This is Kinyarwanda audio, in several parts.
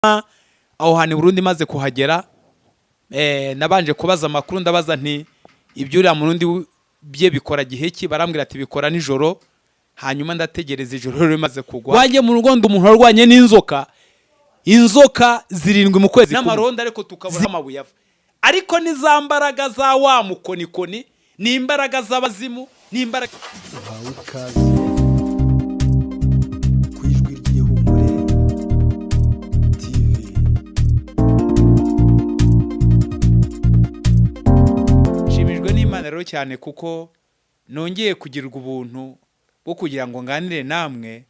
Aho hantu i Burundi maze kuhagera, nabanje kubaza amakuru, ndabaza nti: "Ibyo uriya Murundi bye bikora gihe ki?" Barambwira ati: "Bikora nijoro." Hanyuma ndategereza, ijoro rimaze kugwa wanjye mu rugo ndi umuntu warwanye n'inzoka, inzoka zirindwi mu kwezi n'amarondo, ariko tukabura amabuye ava. Ariko ni za mbaraga za wa mukonikoni, ni imbaraga z'abazimu, ni imbaraga. Uhawe ikaze ku Ijwi ry'Ihumure TV. Nshimijwe n'Imana rero cyane kuko nongeye kugirirwa ubuntu bwo kugira ngo nganire namwe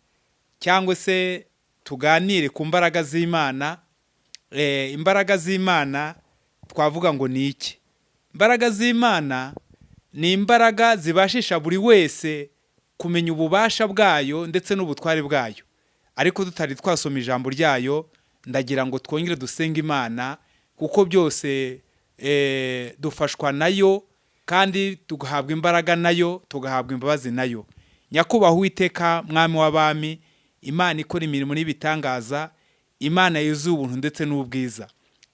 cyangwa se tuganire ku mbaraga z'Imana. Imbaraga z'Imana twavuga ngo ni iki? Imbaraga z'Imana ni imbaraga zibashisha buri wese kumenya ububasha bwayo ndetse n'ubutware bwayo. Ariko tutari twasoma ijambo ryayo, ndagira ngo twongere dusenge Imana, kuko byose dufashwa nayo kandi tugahabwa imbaraga nayo, tugahabwa imbabazi nayo. Nyakubahwa Uwiteka, Mwami w'abami, Imana ikora imirimo n'ibitangaza, Imana yuzuye ubuntu ndetse n'ubwiza,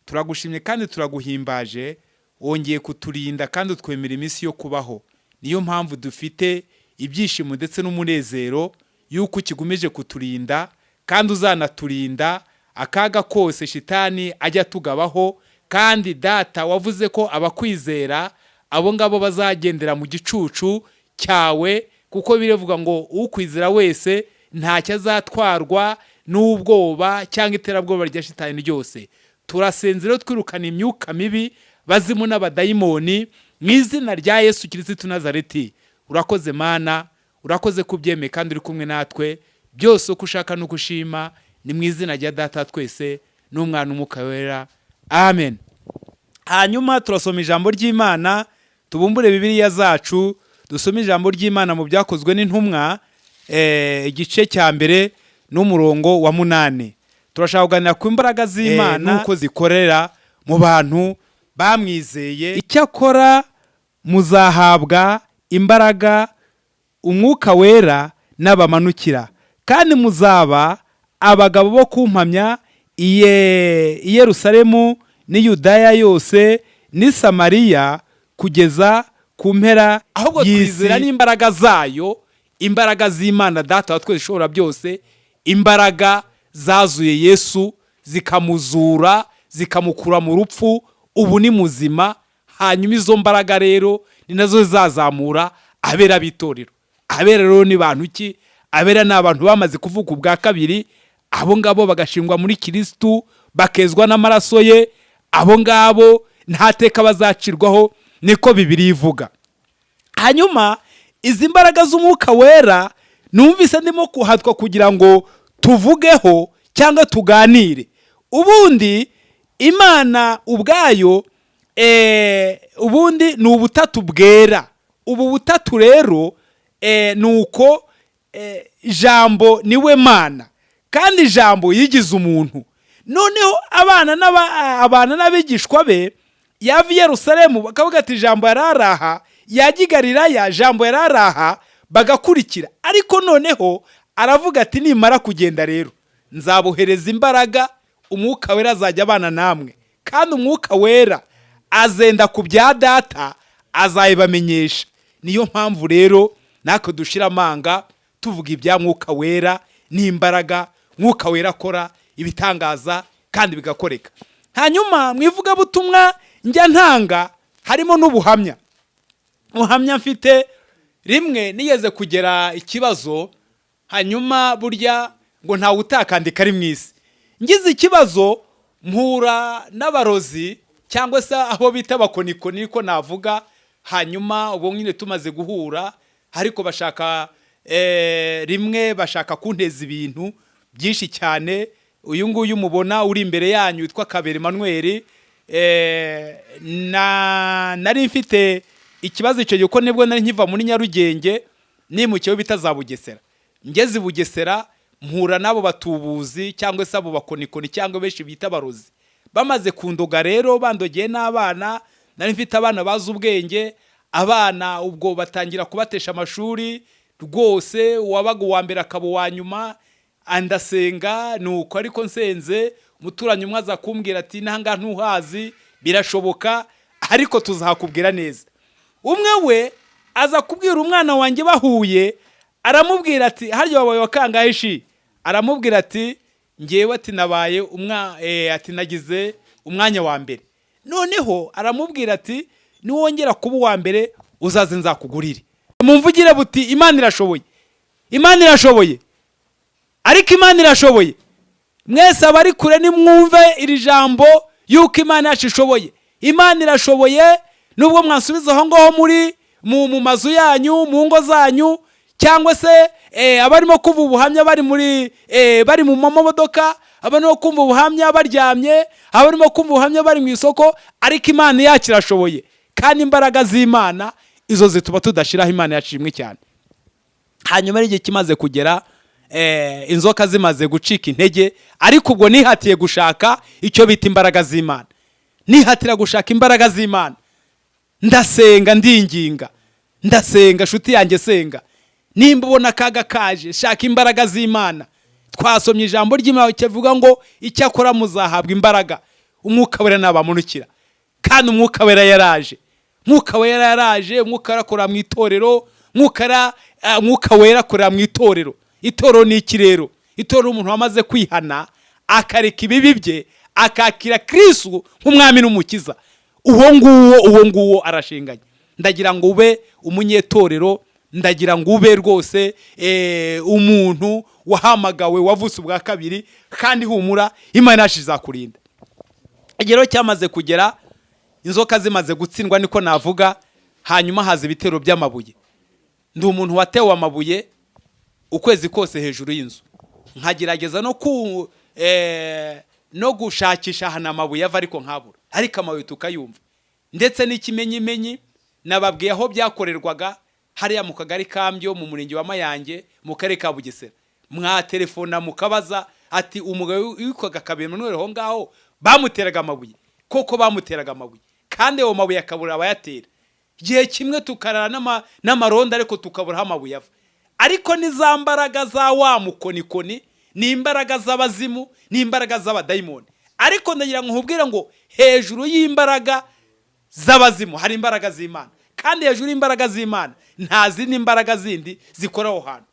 turagushimye kandi turaguhimbaje. Wongeye kuturinda kandi utwemera iminsi yo kubaho. Niyo mpamvu dufite ibyishimo ndetse n'umunezero y'uko ukigumije kuturinda kandi uzanaturinda akaga kose shitani ajya atugabaho. Kandi Data, wavuze ko abakwizera abo ngabo bazagendera mu gicucu cyawe, kuko biravuga ngo ukwizera wese ntacyo azatwarwa n'ubwoba cyangwa iterabwoba rya shitani ryose. Turasenze rero twirukana imyuka mibi, bazimu n'abadayimoni, mu izina rya Yesu Kirisitu Nazareti. Urakoze Mana, urakoze kubyemeye kandi uri kumwe natwe byose uko ushaka n'uko ushima. Ni mu izina rya Data twese n'Umwana, Umwuka Wera, amen. Hanyuma turasoma ijambo ry'Imana. Tubumbure Bibiliya zacu, dusome ijambo ry'Imana mu Byakozwe n'Intumwa, igice cya mbere n'umurongo wa 8. Turashaka kuganira ku imbaraga z'Imana n'uko zikorera mu bantu bamwizeye. "Icyakora muzahabwa imbaraga Umwuka Wera n'abamanukira, kandi muzaba abagabo bo kumpamya i Yerusalemu n'i Yudaya yose n'i Samariya kugeza ku mpera." Ahubwo twizera n'imbaraga zayo, imbaraga z'Imana Data wa twese ishobora byose, imbaraga zazuye Yesu, zikamuzura, zikamukura mu rupfu, ubu ni muzima. Hanyuma izo mbaraga rero ni nazo zizazamura abera b'itorero. Abera rero ni bantu ki? Abera ni abantu bamaze kuvuka ubwa kabiri, abo ngabo bagashingwa muri Kirisitu, bakezwa n'amaraso ye. Abo ngabo nta teka bazacirwaho, niko Bibiliya ivuga. Hanyuma izi mbaraga z'Umwuka Wera numvise ndimo kuhatwa kugira ngo tuvugeho cyangwa tuganire. Ubundi Imana ubwayo, ubundi ni ubutatu bwera. Ubu butatu rero, ni uko Ijambo niwe Mana, kandi Ijambo yigize umuntu. Noneho abana n'abigishwa be, yava i Yerusalemu bakavuga ati: "Ijambo yari araha." Yajya i Galilaya: "Jambo yari araha." Bagakurikira. Ariko noneho aravuga ati: "Nimara kugenda rero nzabohereza imbaraga, Umwuka Wera azajya abana namwe, kandi Umwuka Wera azenda ku bya Data azabibamenyesha." Niyo mpamvu rero natwe dushira amanga tuvuga ibya Mwuka Wera n'imbaraga Mwuka Wera akora ibitangaza kandi bigakoreka. Hanyuma mu ivugabutumwa njya ntanga harimo n'ubuhamya. Ubuhamya mfite, rimwe nigeze kugera ikibazo. Hanyuma burya ngo ntawe utakandika ari mu isi. Ngize ikibazo mpura n'abarozi cyangwa se abo bita abakonikoni, niko navuga. Hanyuma ubwo nyine tumaze guhura, ariko bashaka rimwe bashaka kunteza ibintu byinshi cyane. Uyu nguyu mubona uri imbere yanyu witwa Kabera Emmanuel, nari mfite ikibazo icyo gihe, ko nibwo nari nkiva muri Nyarugenge nimukiyeho bita za Bugesera. Ngeze i Bugesera mpura n'abo batubuzi cyangwa se abo bakonikoni cyangwa benshi bita abarozi. Bamaze kundoga rero, bandogeye n'abana. Nari mfite abana bazi ubwenge. Abana ubwo batangira kubatesha amashuri rwose, uwabaga uwa mbere akaba uwa nyuma. Andasenga nuko, ariko nsenze Umuturanyi umwe aza kumbwira ati: "Nanga ntuhazi, birashoboka, ariko tuzahakubwira neza." Umwe we aza kubwira umwana wanjye, bahuye aramubwira ati: "Harya wabaye wa kangahe shi?" Aramubwira ati: "Ngewe," ati, "nabaye umwa ati nagize umwanya wa mbere." Noneho aramubwira ati: "Niwongera kuba uwa mbere, uzaze nzakugurire." Mumvugire buti: "Imana irashoboye, Imana irashoboye, ariko Imana irashoboye." Mwese abari kure, nimwumve iri jambo yuko Imana yacu ishoboye. Imana irashoboye. Nubwo mwasubiza aho ngaho muri mu mazu yanyu, mu ngo zanyu, cyangwa se abarimo kumva ubuhamya bari muri bari mu mamodoka, abarimo kumva ubuhamya baryamye, abarimo kumva ubuhamya bari mu isoko, ariko Imana yacu irashoboye, kandi imbaraga z'Imana izo zituma tudashiraho. Imana yacu imwe cyane. Hanyuma igihe kimaze kugera, inzoka zimaze gucika intege, ariko ubwo nihatiye gushaka icyo bita imbaraga z'Imana, nihatira gushaka imbaraga z'Imana, ndasenga, ndinginga, ndasenga. Nshuti yanjye, senga. Nimba ubona akaga kaje, shaka imbaraga z'Imana. Twasomye ijambo ry'Imana kivuga ngo: "Icyakora muzahabwa imbaraga, Umwuka Wera nabamanukira." Kandi Umwuka Wera yaraje, Umwuka Wera yaraje, Umwuka Wera akorera mu itorero, Umwuka Wera akorera mu itorero. Itorero ni iki rero? Itorero, umuntu wamaze kwihana, akareka ibibi bye, akakira Kristu nk'umwami n'umukiza, uwo nguwo, uwo nguwo arashinganye. Ndagira ngo ube umunyetorero, ndagira ngo ube rwose umuntu wahamagawe, wavutse ubwa kabiri, kandi humura, Imana yacu izakurinda. Igihe rero cyamaze kugera, inzoka zimaze gutsindwa, niko navuga, hanyuma haza ibitero by'amabuye. Ndi umuntu watewe amabuye ukwezi kose hejuru y'inzu, nkagerageza no gushakisha ahantu amabuye ava, ariko nkabura, ariko amabuye tukayumva. Ndetse n'ikimenyimenyi, nababwiye aho byakorerwaga, hariya mu kagari Kambyo, mu murenge wa Mayange, mu karere ka Bugesera. Mwatelefona mukabaza ati: "Umugabo witwaga Kabera Emmanuel, aho ngaho bamuteraga amabuye koko?" Bamuteraga amabuye, kandi ayo mabuye akabura abayatera. Igihe kimwe tukarara n'amaronda, ariko tukabura aho amabuye ava. Ariko ni za mbaraga za wa mukonikoni, ni imbaraga z'abazimu, ni imbaraga z'abadayimoni. Ariko ndagira ngo nkubwire ngo hejuru y'imbaraga z'abazimu hari imbaraga z'Imana, kandi hejuru y'imbaraga z'Imana nta zindi mbaraga zindi zikora aho hantu.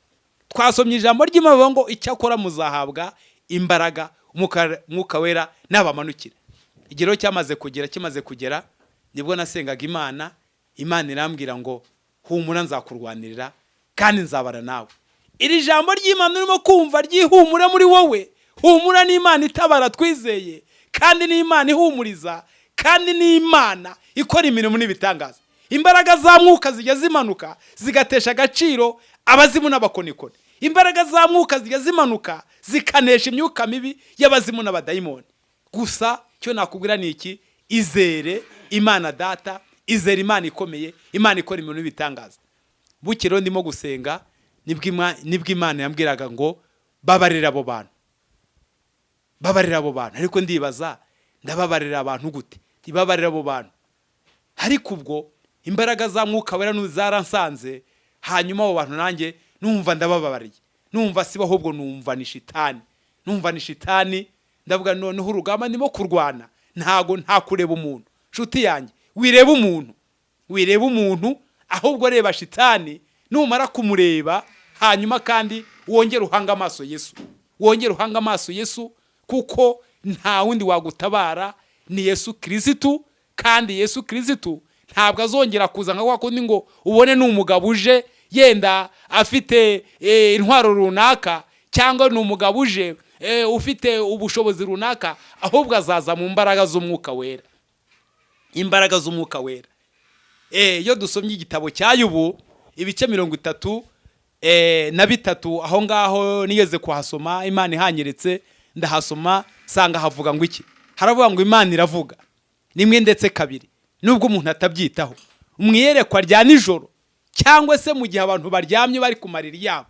Twasomye ijambo ry'Imana rivuga ngo: "Icyakora muzahabwa imbaraga, Umwuka Wera nabamanukira." Igihe rero cyamaze kugera, kimaze kugera, nibwo nasengaga Imana. Imana irambwira ngo: "Humura, nzakurwanirira kandi nzabana nawe." Iri jambo ry'Imana urimo kumva ryihumura muri wowe. Humura, n'Imana itabara twizeye, kandi n'Imana ihumuriza, kandi n'Imana ikora imirimo n'ibitangaza. Imbaraga za Mwuka zijya zimanuka zigatesha agaciro abazimu n'abakonikoni. Imbaraga za Mwuka zijya zimanuka zikanesha imyuka mibi y'abazimu n'abadayimoni. Gusa icyo nakubwira ni iki: izere Imana Data, izere Imana ikomeye, Imana ikora imirimo n'ibitangaza. Bukeye rero ndimo gusenga, nibwo Imana yambwiraga ngo: "Babarira abo bantu, babarira abo bantu." Ariko ndibaza: ndababarira abantu gute? Ntibabarira abo bantu. Ariko ubwo imbaraga za Mwuka Wera zaransanze, hanyuma abo bantu nanjye numva ndabababariye, numva sibo, ahubwo numva ni shitani, numva ni shitani. Ndavuga: noneho urugamba ndimo kurwana ntago nta kureba umuntu. Nshuti yanjye, wireba umuntu, wireba umuntu, ahubwo reba shitani. Numara kumureba, hanyuma kandi wongere uhange amaso Yesu, wongere uhange amaso Yesu, kuko nta wundi wagutabara, ni Yesu Kirisitu. Kandi Yesu Kirisitu ntabwo azongera kuza nka kwa kundi ngo ubone ni umugabo uje yenda afite intwaro runaka, cyangwa ni umugabo uje ufite ubushobozi runaka, ahubwo azaza mu mbaraga z'Umwuka Wera, imbaraga z'Umwuka Wera. Iyo dusomye igitabo cya Yubu, ibice 33, aho ngaho nigeze kuhasoma, Imana ihanyeretse ndahasoma, sanga havuga ngo iki? Haravuga ngo Imana iravuga rimwe ndetse kabiri, nubwo umuntu atabyitaho, mu iyerekwa rya nijoro, cyangwa se mu gihe abantu baryamye bari ku mariri yabo,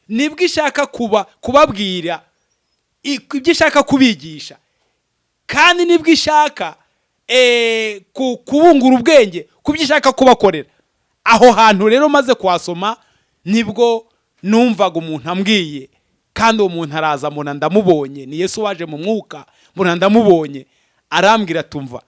nibwo ishaka kuba kubabwira ibyo ishaka kubigisha, kandi nibwo ishaka kubungura ubwenge ku byo ishaka kubakorera. Aho hantu rero maze kuhasoma, nibwo numvaga umuntu ambwiye, kandi uwo muntu araza, mbona ndamubonye, ni Yesu waje mu mwuka. Mu Mbona ndamubonye, arambwira, "Tumva,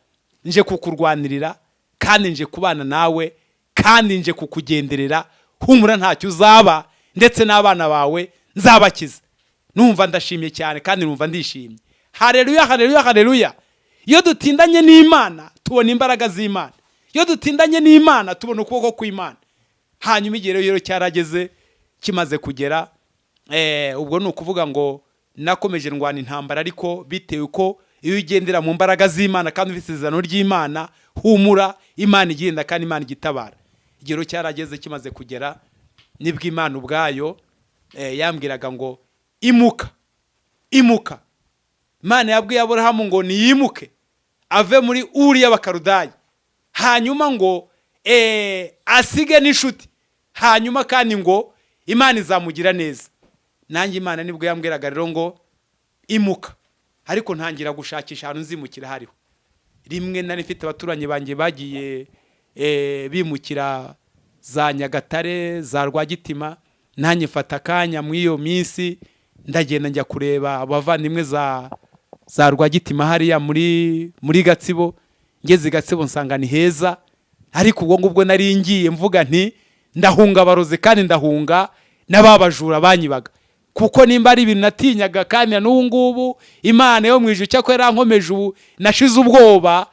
nje kukurwanirira kandi nje kubana nawe kandi nje kukugenderera. Humura, ntacyo uzaba, ndetse n'abana bawe nzabakiza." Numva ndashimye cyane kandi numva ndishimye. Hareruya, hareruya, hareruya! Iyo dutindanye n'Imana tubona imbaraga z'Imana. Iyo dutindanye n'Imana tubona ukuboko kw'Imana. Hanyuma igihe rero cyarageze, kimaze kugera, ubwo ni ukuvuga ngo nakomeje ndwana intambara, ariko bitewe ko iyo ugendera mu mbaraga z'Imana kandi ufite isezerano ry'Imana, humura, Imana igenda kandi Imana igitabara. Igihe rero cyarageze, kimaze kugera nibwo Imana ubwayo yambwiraga ngo "Imuka, imuka." Imana yabwiye Aburahamu ngo niyimuke ave muri Uri y'Abakarudayi, hanyuma ngo asige n'inshuti, hanyuma kandi ngo Imana izamugira neza. Nanjye Imana nibwo yambwiraga rero ngo "Imuka", ariko ntangira gushakisha ahantu nzimukira hariho. Rimwe nari mfite abaturanyi banjye bagiye bimukira za Nyagatare, za Rwagitima. Nanjye mfata akanya muri iyo minsi, ndagenda njya kureba abavandimwe za Rwagitima hariya muri Gatsibo. Ngeze i Gatsibo nsanga ni heza, ariko ubwo ngubwo nari ngiye mvuga nti ndahunga abarozi kandi ndahunga n'ababajura banyibaga, kuko nimba ari ibintu natinyaga kandi na n'ubu ngubu, Imana yo mu ijuru cyakora yarankomeje, ubu nashize ubwoba.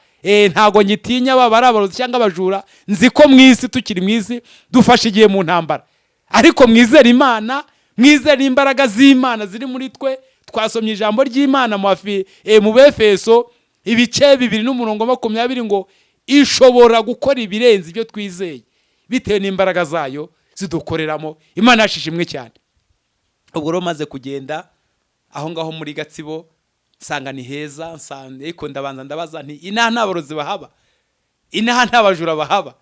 Ntago ngitinya baba ari abarozi cyangwa abajura. Nzi ko mu isi, tukiri mu isi, dufashe igihe mu ntambara, ariko mwizere Imana, mwizere imbaraga z'Imana ziri muri twe. Twasomye ijambo ry'Imana mu Befeso ibice 2 n'umurongo 20 ngo ishobora gukora ibirenze ibyo twizeye bitewe n'imbaraga zayo zidukoreramo. Imana yashishimwe cyane. Ubwo rero maze kugenda aho ngaho muri Gatsibo, nsanga ni heza, nsanga ariko ndabanza ndabaza nti "Inaha nta barozi bahaba? Inaha nta bajura bahaba?"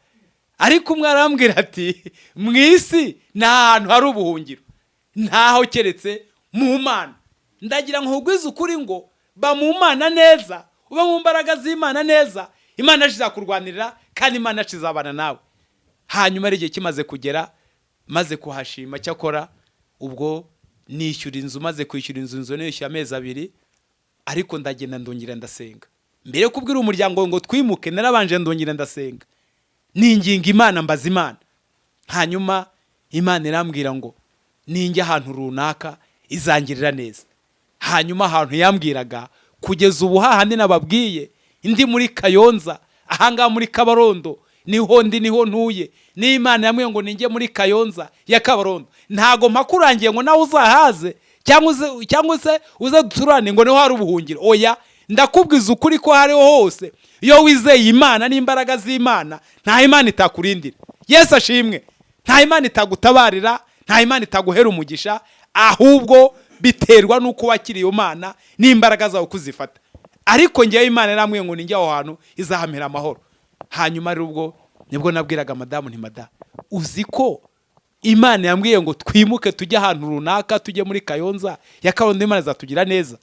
Ariko umwe arambwira ati "Mu isi nta hantu hari ubuhungiro, ntaho keretse mu Mana." Ndagira ngo nkubwize ukuri ngo ba mu Mana neza, ube mu mbaraga z'Imana neza, Imana yacu izakurwanirira kandi Imana yacu izabana nawe. Hanyuma ari igihe kimaze kugera, maze kuhashima, cyakora ubwo nishyura inzu. Maze kwishyura inzu, inzu nishyuye amezi 2, ariko ndagenda ndongera ndasenga. Mbere yo kubwira umuryango ngo twimuke, narabanje ndongera ndasenga, ninginga Imana, mbaza Imana. Hanyuma Imana irambwira ngo ninjya ahantu runaka izangirira neza. Hanyuma ahantu yambwiraga, kugeza ubu hahandi nababwiye ndi muri Kayonza, ahangaha muri Kabarondo niho ndi, niho ntuye. N'Imana yambwiye ngo ninjye muri Kayonza ya Kabarondo. Ntago mpakurangiye ngo nawe uzahaze cyangwa se uze duturane ngo niho hari ubuhungiro. Oya, ndakubwiza ukuri ko hariho hose, iyo wizeye Imana n'imbaraga z'Imana, nta Imana itakurindira. Yesu ashimwe! Nta Imana itagutabarira, nta Imana itaguhera umugisha, ahubwo biterwa n'uko wakiriye iyo Mana n'imbaraga zawe kuzifata. Ariko ngewe Imana yarambwiye ngo ninjye aho hantu izahamera amahoro. Hanyuma rero ubwo nibwo nabwiraga madamu nti "Madamu, uzi ko Imana yambwiye ngo twimuke tujye ahantu runaka, tujye muri Kayonza ya Kabarondo, Imana izatugira neza."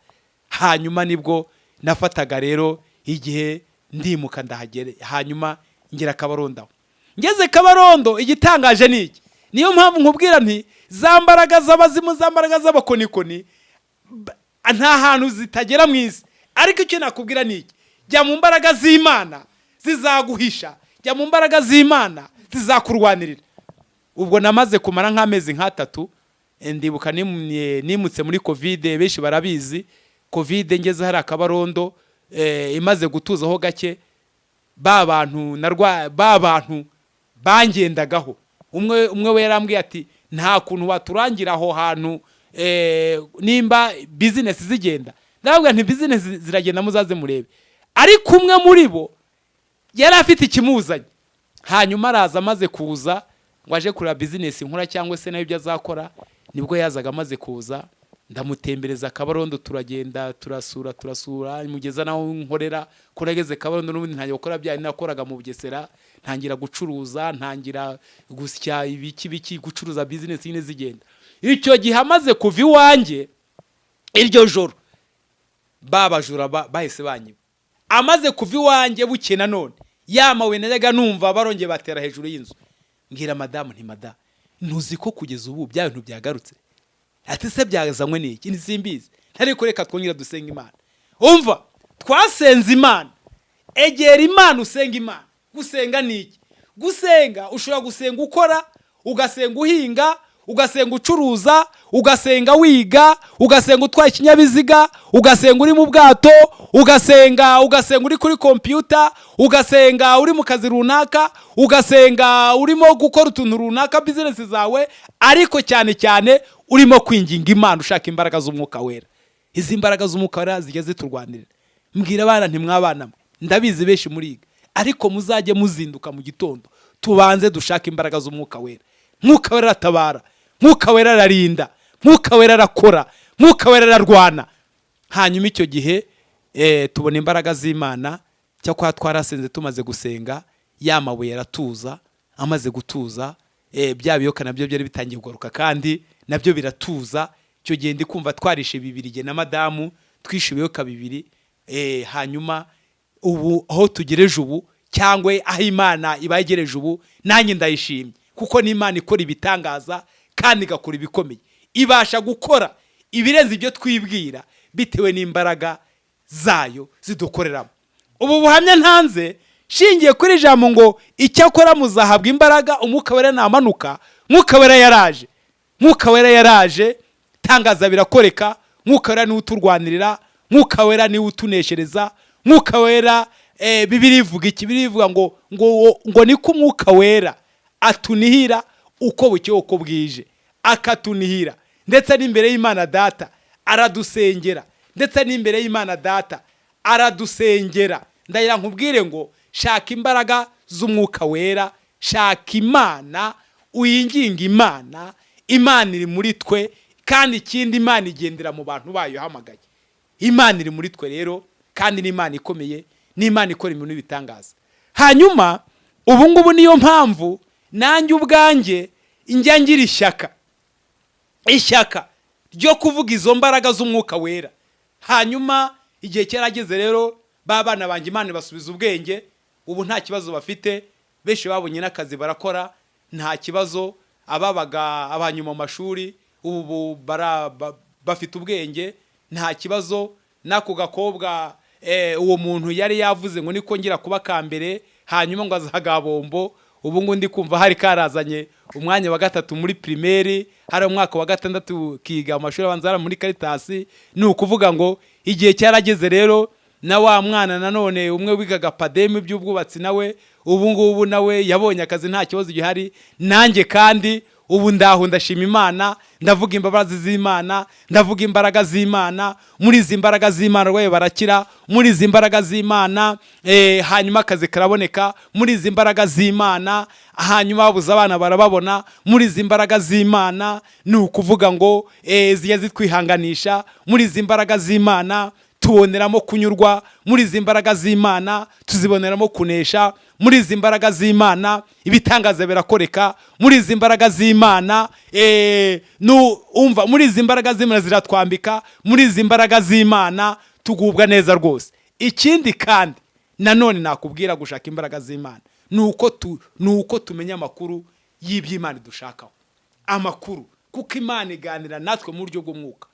Hanyuma nibwo nafataga rero igihe ndimuka ndahagere, hanyuma ngera Kabarondo. Aho ngeze Kabarondo, igitangaje ni iki? Niyo mpamvu nkubwira nti za mbaraga z'abazimu, za mbaraga z'abakonikoni, nta hantu zitagera mu isi. Ariko icyo nakubwira ni iki: jya mu mbaraga z'Imana, zizaguhisha. Jya mu mbaraga z'Imana, zizakurwanirira. Ubwo namaze kumara nk'amezi nk'atatu, ndibuka nimutse muri Covid, benshi barabizi Covid. Ngeze hari Akabarondo, imaze gutuzaho gake, ba bantu narwa, ba bantu bangendagaho, umwe umwe we yarambwiye ati "Nta kuntu waturangira aho hantu nimba business zigenda?" Ndababwira nti "Business ziragenda, muzaze murebe." Ariko umwe muri bo yari afite ikimuzanye, hanyuma araza. Amaze kuza ngo aje kureba business nkora cyangwa se nawe ibyo azakora, nibwo yazaga. Amaze kuza ndamutembereza Kabarondo, turagenda turasura, turasura, mugeza naho nkorera. Ko nageze Kabarondo n'ubundi ntangira gukora bya nakoraga mu Bugesera, ntangira gucuruza, ntangira gusya ibiki biki, gucuruza, business nyine zigenda. Icyo gihe amaze kuva iwanjye iryo joro, ba bajura bahise banyiba. Amaze kuva iwanjye buke, nanone ya mabuye najyaga numva barongeye batera hejuru y'inzu. Mbwira madamu nti "Madamu, ntuzi ko kugeza ubu bya bintu byagarutse?" Ati "Se byazanywe n'iki?" Ntisimbizi, ariko reka twongere dusenga Imana. Umva, twasenze Imana. Egera Imana, usenga Imana. Gusenga ni iki? Gusenga, ushobora gusenga ukora, ugasenga uhinga, ugasenga ucuruza, ugasenga wiga, ugasenga utwaye ikinyabiziga, ugasenga uri mu bwato, ugasenga uri kuri kompiyuta, ugasenga uri mu kazi runaka, ugasenga urimo gukora utuntu runaka, business zawe, ariko cyane cyane urimo kwinginga Imana, ushaka imbaraga z'Umwuka Wera. Izi mbaraga z'Umwuka Wera zijya ziturwanirira. Mbwira abana nti: "Mwabana mwe, ndabizi benshi muriga, ariko muzajye muzinduka mu gitondo, tubanze dushake imbaraga z'Umwuka Wera." Mwuka Wera aratabara, Mwuka Wera ararinda, Mwuka Wera arakora, Mwuka Wera ararwana. Hanyuma icyo gihe tubona imbaraga z'Imana. Cyakora twarasenze, tumaze gusenga ya mabuye aratuza. Amaze gutuza, bya biyoka nabyo byari bitangiye kugaruka kandi nabyo biratuza. Icyo gihe ndi kumva twarishe bibiri, jye na madamu twishe ibiyoka bibiri. Hanyuma ubu aho tugereje ubu, cyangwa aho Imana ibayegereje ubu, nanjye ndayishimye, kuko n'Imana ikora ibitangaza kandi igakora ibikomeye. Ibasha gukora ibirenze ibyo twibwira bitewe n'imbaraga zayo zidukoreramo. Ubu buhamya ntanze shingiye kuri ijambo ngo: "Icyakora muzahabwa imbaraga Umwuka Wera namanuka." Mwuka Wera yaraje, Mwuka Wera yaraje, tangaza birakoreka. Mwuka Wera niwe uturwanirira, Mwuka Wera niwe utuneshereza. Mwuka Wera, Bibiliya ivuga iki? Bibiliya ivuga ngo niko Umwuka Wera atunihira uko bukeye uko bwije, akatunihira ndetse n'imbere y'Imana Data aradusengera, ndetse n'imbere y'Imana Data aradusengera. Ndagira nkubwire ngo shaka imbaraga z'Umwuka Wera, shaka Imana, uyinginga Imana. Imana iri muri twe, kandi ikindi, Imana igendera mu bantu bayo ihamagaye. Imana iri muri twe rero, kandi ni Imana ikomeye, ni Imana ikora ibintu n'ibitangaza. Hanyuma ubu ngubu niyo mpamvu nanjye ubwanjye njya ngira ishyaka ryo kuvuga izo mbaraga z'Umwuka Wera. Hanyuma igihe cyarageze rero, ba bana banjye Imana ibasubiza ubwenge. Ubu nta kibazo bafite, benshi babonye n'akazi barakora, nta kibazo. Ababaga abanyuma mu mashuri ubu bafite ubwenge, nta kibazo. N'ako gakobwa, uwo muntu yari yavuze ngo niko ngira kuba kambere, hanyuma ngo azaga bombo, ubu ngubu ndi kumva hari karazanye umwanya wa gatatu muri primaire, hari umwaka wa gatandatu kiga mu mashuri abanza hariya muri Karitasi. Ni ukuvuga ngo igihe cyarageze rero, na wa mwana nanone umwe wigaga PADEM by'ubwubatsi, nawe ubu ngubu nawe yabonye akazi, nta kibazo gihari. Nanjye kandi ubu ndaho, ndashima Imana, ndavuga imbabazi z'Imana, ndavuga imbaraga z'Imana. Muri izi mbaraga z'Imana rwaye barakira, muri izi mbaraga z'Imana hanyuma akazi karaboneka, muri izi mbaraga z'Imana hanyuma babuze abana barababona, muri izi mbaraga z'Imana. Ni ukuvuga ngo zijya zitwihanganisha, muri izi mbaraga z'Imana tuboneramo kunyurwa, muri izi mbaraga z'Imana tuziboneramo kunesha, muri izi mbaraga z'Imana ibitangaza birakoreka, muri izi mbaraga z'Imana umva, muri izi mbaraga z'Imana ziratwambika, muri izi mbaraga z'Imana tugubwa neza rwose. Ikindi kandi nanone nakubwira gushaka imbaraga z'Imana ni uko tumenya amakuru y'iby'Imana idushakaho amakuru, kuko Imana iganira natwe mu buryo bw'umwuka,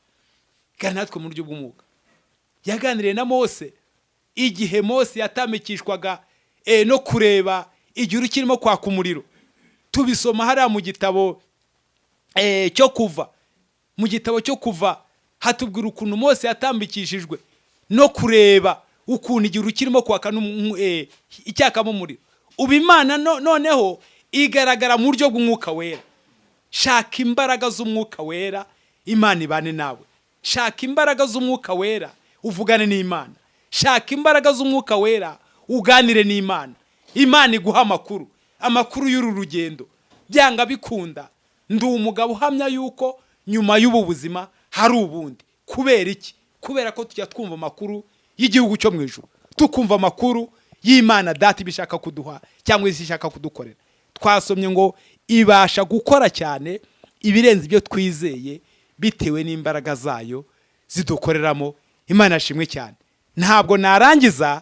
iganira natwe mu buryo bw'umwuka. Yaganiriye na Mose igihe Mose yatamikishwaga no kureba igihuru kirimo kwaka umuriro. Tubisoma hariya mu gitabo cyo Kuva. Mu gitabo cyo Kuva hatubwira ukuntu Mose yatambikishijwe no kureba ukuntu igihuru kirimo kwaka icyakamo umuriro. Ubu Imana noneho igaragara mu buryo bw'Umwuka Wera. Shaka imbaraga z'Umwuka Wera, Imana ibane nawe. Shaka imbaraga z'Umwuka Wera, uvugane n'Imana. Shaka imbaraga z'Umwuka Wera, uganire n'Imana. Imana iguha amakuru, amakuru y'uru rugendo. Byanga bikunda, ndi umugabo uhamya yuko nyuma y'ubu buzima hari ubundi. Kubera iki? Kubera ko tujya twumva amakuru y'igihugu cyo mu ijuru, tukumva amakuru y'Imana Data iba ishaka kuduha cyangwa isi ishaka kudukorera. Twasomye ngo ibasha gukora cyane ibirenze ibyo twizeye bitewe n'imbaraga zayo zidukoreramo. Imana yashimwe cyane. Ntabwo narangiza,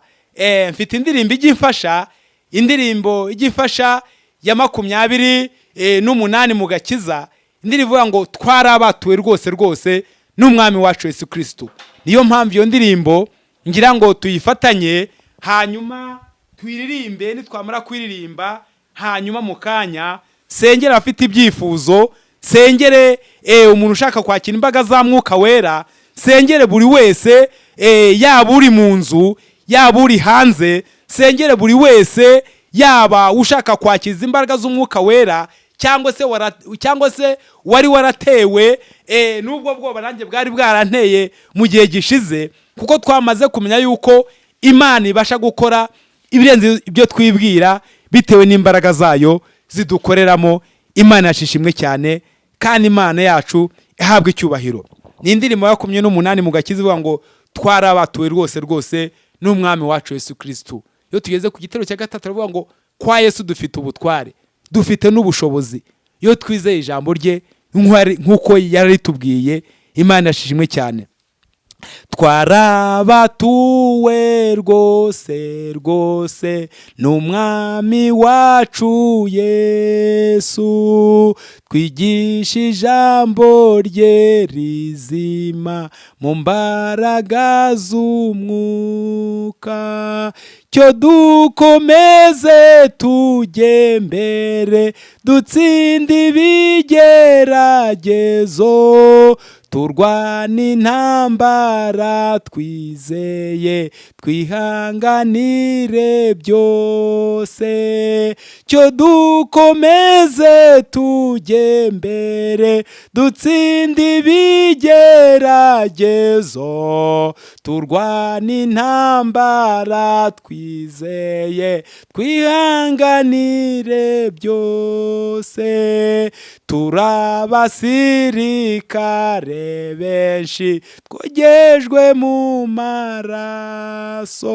mfite indirimbo ijya imfasha, indirimbo ijya imfasha ya 28 mu gakiza, indirimbo ivuga ngo twarabatuwe rwose rwose n'Umwami wacu Yesu Kirisitu. Niyo mpamvu iyo ndirimbo Ngira ngo tuyifatanye, hanyuma tuyiririmbe. Nitwamara kuririmba, hanyuma mu kanya sengere abafite ibyifuzo, sengere umuntu ushaka kwakira imbaraga za Mwuka Wera, sengere buri wese, yaba uri mu nzu, yaba uri hanze, sengere buri wese, yaba ushaka kwakira imbaraga z'Umwuka Wera cyangwa se wari waratewe n'ubwo bwoba nanjye bwari bwaranteye mu gihe gishize, kuko twamaze kumenya yuko Imana ibasha gukora ibirenze ibyo twibwira bitewe n'imbaraga zayo zidukoreramo. Imana yashishimwe cyane, kandi Imana yacu ihabwa icyubahiro. Ni indirimbo ya 28 mu gakiza ivuga ngo "Twarabatuwe rwose rwose n'Umwami wacu Yesu Kirisitu". Iyo tugeze ku gitero cya gatatu, turavuga ngo kwa Yesu dufite ubutware, dufite n'ubushobozi, iyo twizeye ijambo rye nk'uko yaritubwiye. Imana yashishimwe cyane. Twarabatuwe rwose rwose n'Umwami wacu Yesu, twigisha ijambo rye rizima mu mbaraga z'umwuka. Cyo dukomeze tujye mbere, dutsinde ibigeragezo, turwana intambara twizeye, twihanganire byose. Cyo dukomeze tujye mbere, dutsinde ibigeragezo, turwana intambara twizeye, twihanganire byose. Turabasirikare benshi twogejwe mu maraso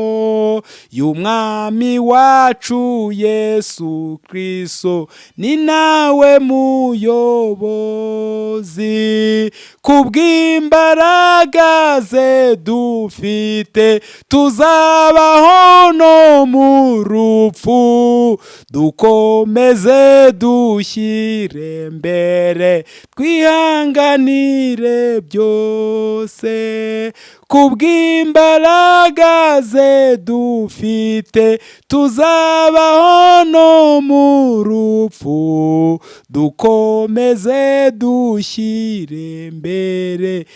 y'Umwami wacu Yesu Kristo, ni nawe muyobozi. Kubw'imbaraga ze dufite, tuzabaho no mu rupfu. Dukomeze dushyire mbere, twihanganire byose. Kubw'imbaraga ze dufite, tuzabaho no mu rupfu. Dukomeze dushyire mbere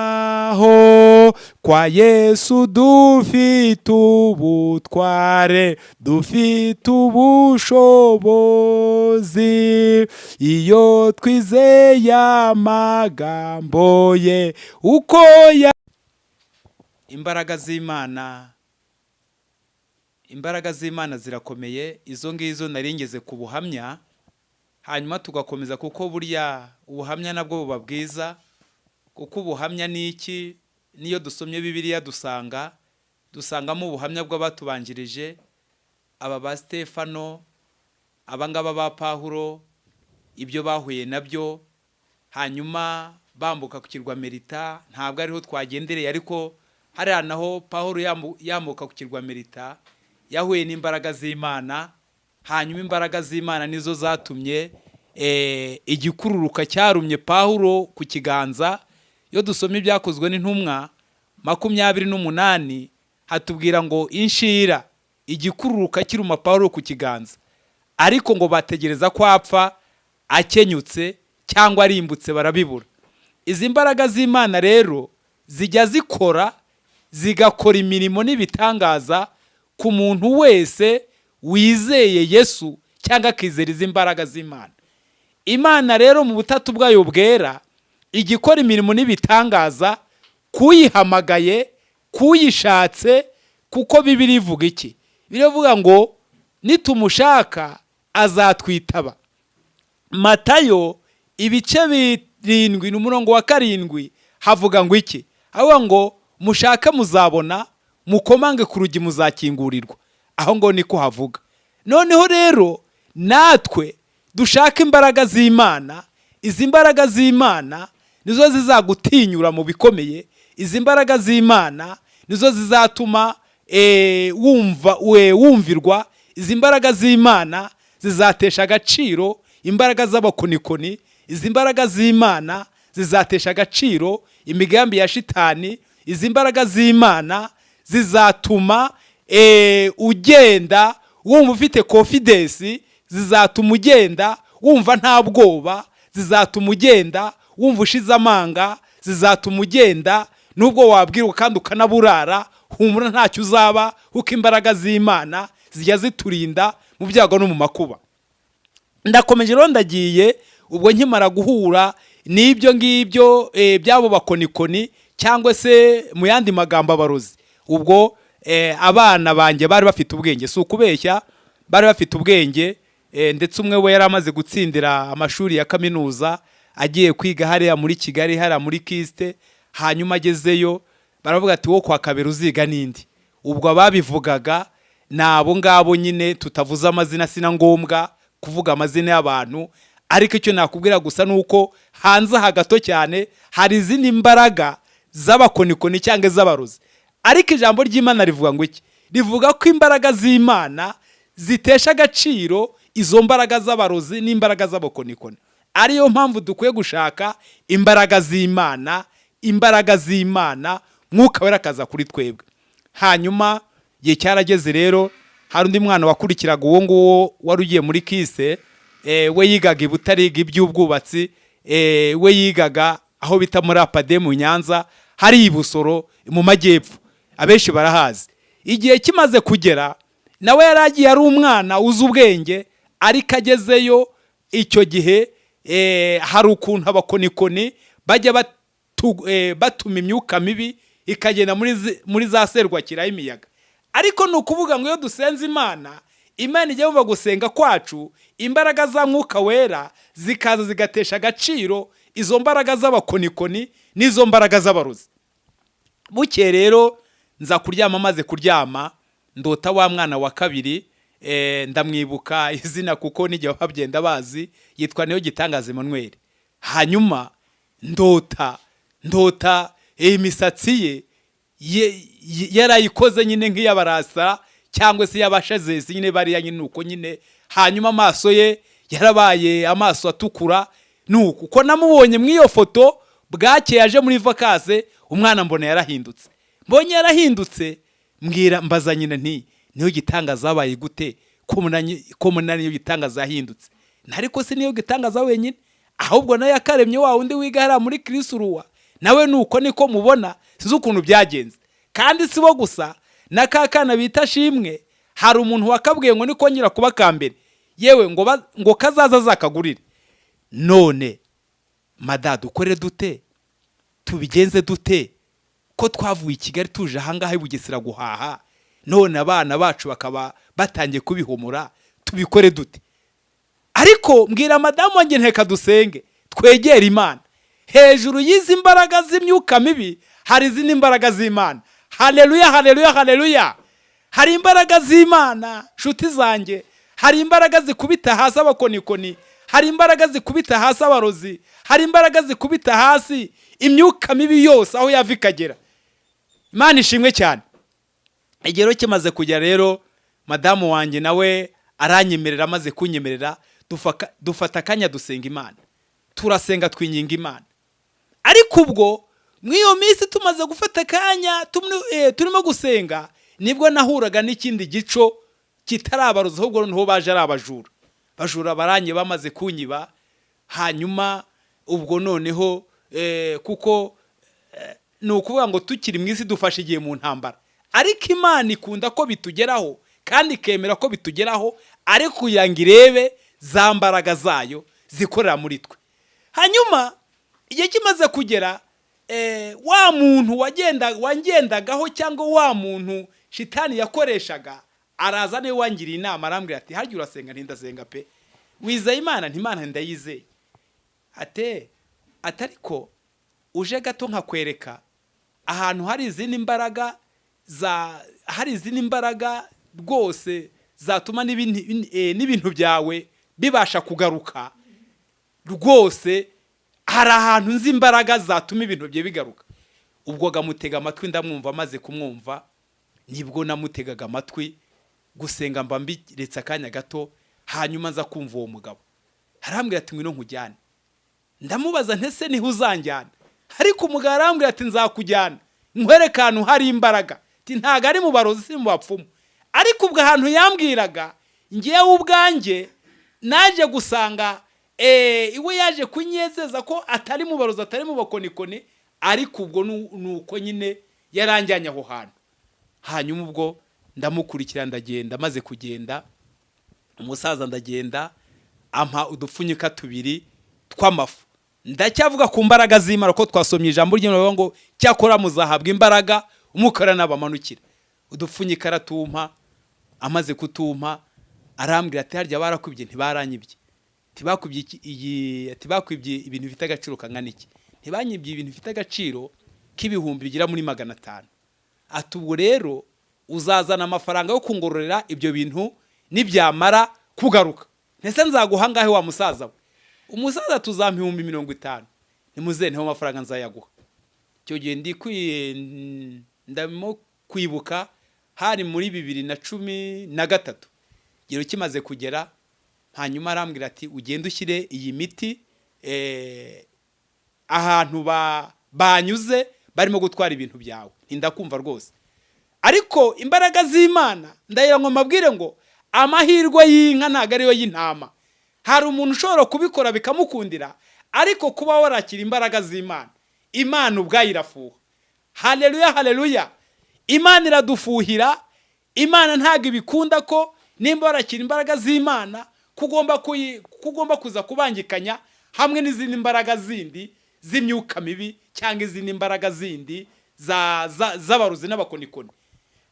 ngirihoraho. Kwa Yesu dufite ubutware, dufite ubushobozi, iyo twizeye amagambo ye uko ya. Imbaraga z'Imana, imbaraga z'Imana zirakomeye. Izo ngizo nari ngeze ku buhamya, hanyuma tugakomeza, kuko burya ubuhamya nabwo buba bwiza. Kuko ubuhamya ni iki? Niyo dusomye Bibiliya, dusangamo ubuhamya bw'abatubanjirije, aba ba Stefano, aba ngaba ba Pawulo, ibyo bahuye nabyo hanyuma bambuka ku kirwa Merita. Ntabwo ariho twagendereye, ariko hariya naho Pawulo yambuka ku kirwa Merita yahuye n'imbaraga z'Imana. Hanyuma imbaraga z'Imana nizo zatumye igikururuka cyarumye Pawulo ku kiganza. Iyo dusomye Ibyakozwe n'Intumwa 28, hatubwira ngo inshira, igikururuka kiruma Pawulo ku kiganza, ariko ngo bategereza ko apfa akenyutse cyangwa arimbutse, barabibura. Izi mbaraga z'Imana rero zijya zikora, zigakora imirimo n'ibitangaza ku muntu wese wizeye Yesu cyangwa akizera izi mbaraga z'Imana. Imana rero mu butatu bwayo bwera ijya ikora imirimo n'ibitangaza kuyihamagaye, kuyishatse. Kuko Bibiliya ivuga iki? Biravuga ngo nitumushaka azatwitaba. Matayo ibice 7 n'umurongo wa 7 havuga ngo iki? Havuga ngo mushake muzabona, mukomange ku rugi muzakingurirwa. Aho ngo niko havuga. Noneho rero natwe dushake imbaraga z'Imana. Izi mbaraga z'Imana nizo zizagutinyura mu bikomeye. Izi mbaraga z'Imana nizo zizatuma wumva wumvirwa. Izi mbaraga z'Imana zizatesha agaciro imbaraga z'abakonikoni. Izi mbaraga z'Imana zizatesha agaciro imigambi ya shitani. Izi mbaraga z'Imana zizatuma ugenda wumva ufite confidence, zizatuma ugenda wumva nta bwoba, zizatuma ugenda wumva ushize amanga, zizatuma ugenda nubwo wabwirwa kandi ukanaburara, humura ntacyo uzaba, kuko imbaraga z'Imana zijya ziturinda mu byago no mu makuba. Ndakomeje rero, ndagiye. Ubwo nkimara guhura n'ibyo ngibyo by'abo bakonikoni, cyangwa se mu yandi magambo abarozi, ubwo abana banjye bari bafite ubwenge, si ukubeshya, bari bafite ubwenge, ndetse umwe we yari amaze gutsindira amashuri ya kaminuza, agiye kwiga hariya muri Kigali, hariya muri KIST. Hanyuma agezeyo baravuga ati: "Wo kwa Kabera uziga n'indi." Ubwo ababivugaga ni abo ngabo nyine tutavuze amazina, sina ngombwa kuvuga amazina y'abantu, ariko icyo nakubwira gusa ni uko hanze aha gato cyane hari izindi mbaraga z'abakonikoni cyangwa iz'abarozi. Ariko ijambo ry'Imana rivuga ngo iki? Rivuga ko imbaraga z'Imana zitesha agaciro izo mbaraga z'abarozi n'imbaraga z'abakonikoni. Ariyo mpamvu dukwiye gushaka imbaraga z'Imana, imbaraga z'Imana, Mwuka Wera akaza kuri twebwe. Hanyuma igihe cyarageze rero, hari undi mwana wakurikiraga uwo nguwo wari ugiye muri KIST, we yigaga i Butare, yiga iby'ubwubatsi, we yigaga aho bita muri APADE mu Nyanza, hari i Busoro mu majyepfo, abenshi barahazi. Igihe kimaze kugera, nawe yari agiye ari umwana uzi ubwenge, ariko agezeyo icyo gihe hari ukuntu abakonikoni bajya batuma imyuka mibi ikagenda muri za serwakira y'imiyaga. Ariko ni ukuvuga ngo iyo dusenze Imana, Imana ijya yumva gusenga kwacu, imbaraga za Mwuka Wera zikaza zigatesha agaciro izo mbaraga z'abakonikoni n'izo mbaraga z'abarozi. Bukeye rero nza kuryama, maze kuryama ndota wa mwana wa kabiri, ndamwibuka izina kuko n'igihe babyenda bazi, yitwa Niyo Gitangaza Emmanuel. Hanyuma ndota imisatsi ye yarayikoze nyine nk'iy'abarasa cyangwa se y'abashazezi nyine, bariya nyine uko nyine. Hanyuma amaso ye yarabaye amaso atukura. Nuko uko namubonye muri iyo foto, bwakeye aje muri vacances, umwana mbona yarahindutse. Mbonye yarahindutse, mbwira, mbaza nyina nti: "Niyo Gitangaza zabaye gute ko munani Niyo Gitangaza yahindutse?" Ariko si Niyo Gitangaza wenyine, ahubwo nayo yakaremye wa wundi wiga hariya muri Kirisuruwa, nawe nuko niko mubona, sinzi ukuntu byagenze. Kandi si bo gusa, na ka kana bita Shimwe, hari umuntu wakabwiye ngo nikongera kuba ka mbere, yewe ngo kazaza azakagurire. None mada, dukore dute? Tubigenze dute ko twavuye i Kigali tuje ahangaha i Bugesera guhaha, none abana bacu bakaba batangiye kubihumura? Tubikore dute? Ariko mbwira madamu wanjye: "Nteka dusenge, twegere Imana. Hejuru y'izi mbaraga z'imyuka mibi hari izindi mbaraga z'Imana." Haleluya, haleluya, haleluya! Hari imbaraga z'Imana, nshuti zanjye. Hari imbaraga zikubita hasi abakonikoni, hari imbaraga zikubita hasi abarozi, hari imbaraga zikubita hasi imyuka mibi yose aho yava ikagera. Imana ishimwe cyane. Igihe rero kimaze kujya rero, madamu wanjye nawe aranyemerera. Amaze kunyemerera, dufata akanya dusenga Imana, turasenga, twinginga Imana. Ariko ubwo muri iyo minsi tumaze gufata akanya turimo gusenga, nibwo nahuraga n'ikindi gico kitarabaruza, ahubwo noneho baje ari abajura. Bajura baranye, bamaze kunyiba. Hanyuma ubwo noneho kuko ni ukuvuga ngo tukiri mu isi dufashe igihe mu ntambara, ariko Imana ikunda ko bitugeraho kandi ikemera ko bitugeraho, ariko kugira ngo irebe za mbaraga zayo zikorera muri twe. Hanyuma igihe kimaze kugera, wa muntu wangendagaho cyangwa wa muntu shitani yakoreshaga araza, niwe wangiriye inama. Arambwira ati: "Harya urasenga?" "Ntindasenga pe." "Wizeye Imana?" "Ntimana ndayizeye." Ate atariko uje gato nkakwereka ahantu hari izindi mbaraga za hari izindi mbaraga rwose zatuma n'ibintu byawe bibasha kugaruka. Rwose hari ahantu nzi imbaraga zatuma ibintu bye bigaruka." Ubwo gamutega amatwi, ndamwumva. Amaze kumwumva, nibwo namutegaga amatwi, gusenga mba mbiretse akanya gato. Hanyuma nza kumva uwo mugabo arambwira ati: "Ngwino nkujyane." Ndamubaza ntese niho uzanjyana? Ariko umugabo arambwira ati: "Nzakujyana nkwereke ahantu hari imbaraga." Ati: "Ntabwo ari mu barozi, si mu bapfumu." Ariko ubwo ahantu yambwiraga, ngewe ubwanjye naje gusanga iwe yaje kunyezeza ko atari mu barozi, atari mu bakonikoni. Ariko ubwo ni uko nyine yaranjyanye aho hantu. Hanyuma ubwo ndamukurikira, ndagenda. Maze kugenda, umusaza, ndagenda, ampa udupfunyika tubiri tw'amafu. Ndacyavuga ku mbaraga z'Imana, ko twasomye ijambo ry'Imana bavuga ngo: "Cyakora muzahabwa imbaraga Umwuka nabamanukira." Udupfunyika aratumpa. Amaze kutumpa, arambwira ati: "Harya barakwibye?" "Ntibaranyibye." "Ntibakwibye iyi?" "Ntibakwibye." "Ibintu bifite agaciro kangana iki?" "Ntibanyibye ibintu bifite agaciro k'ibihumbi bigera muri 500." Ati: "Ubwo rero uzazana amafaranga yo kungororera ibyo bintu nibyamara kugaruka." "Ntese nzaguha angahe, wa musaza we?" Umusaza: "Tuzampa 50,000." "Nimuze nteho amafaranga, nzayaguha." Icyo gihe ndimo kwibuka, hari muri 2013. Igihe kimaze kugera, hanyuma arambwira ati: "Ugende ushyire iyi miti ahantu banyuze barimo gutwara ibintu byawe." Ntindakumva rwose. Ariko imbaraga z'Imana, ndagira ngo mbabwire ngo amahirwe y'inka ntabwo ariyo y'intama. Hari umuntu ushobora kubikora bikamukundira, ariko kuba warakira imbaraga z'Imana, Imana ubwayo irafuha. Haleluya, haleluya! Imana iradufuhira. Imana ntabwo ibikunda ko nimba warakira imbaraga z'Imana kugomba kuza kubangikanya hamwe n'izindi mbaraga zindi z'imyuka mibi cyangwa izindi mbaraga zindi z'abarozi n'abakonikoni.